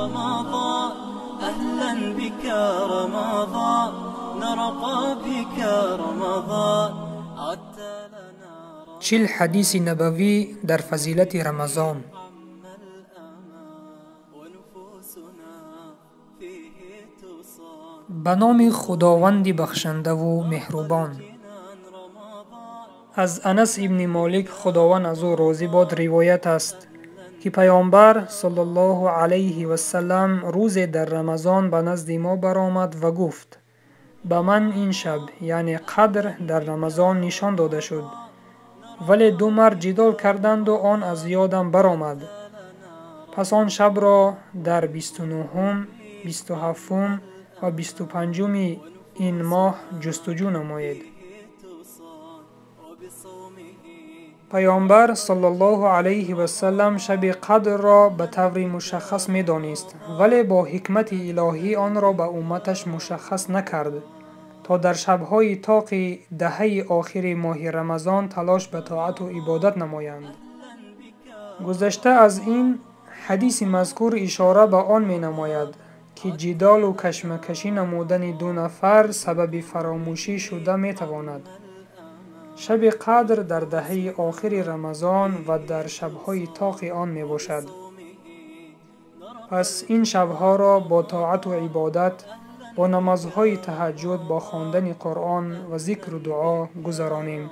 رمضان، أهلا بك رمضان، نرقى بك رمضان، عدت لنا. 40 ҳадиси набавӣ дар фазилати Рамазон. Ба номи Худованди бахшандаву меҳрубон. Аз Анас ибни Молик, Худованд аз ӯ розӣ бод, ривоят аст, ки Паёмбар саллаллоҳу алайҳи васалам рӯзе дар Рамазон ба назди мо баромад ва гуфт: ба ман ин шаб, яъне Қадр, дар Рамазон нишон дода шуд, вале ду мард ҷидол карданду он аз ёдам баромад. Пас он шабро дар 29-ум, 27-ум ва 25-уми ин моҳ ҷустуҷӯ намоед. Паёмбар саллаллоҳу алайҳи васалам шаби Қадрро ба таври мушаххас медонист, вале бо ҳикмати илоҳӣ онро ба умматаш мушаххас накард, то дар шабҳои тоқи даҳаи охири моҳи Рамазон талош ба тоату ибодат намоянд. Гузашта аз ин, ҳадиси мазкур ишора ба он менамояд, ки ҷидолу кашмакашӣ намудани ду нафар сабаби фаромӯшӣ шуда метавонад. Шаби Қадр дар даҳаи охири Рамазон ва дар шабҳои тоқи он мебошад. Пас ин шабҳоро бо тоату ибодат, бо намозҳои таҳаҷҷуд, бо хондани Қуръон ва зикру дуо гузаронем.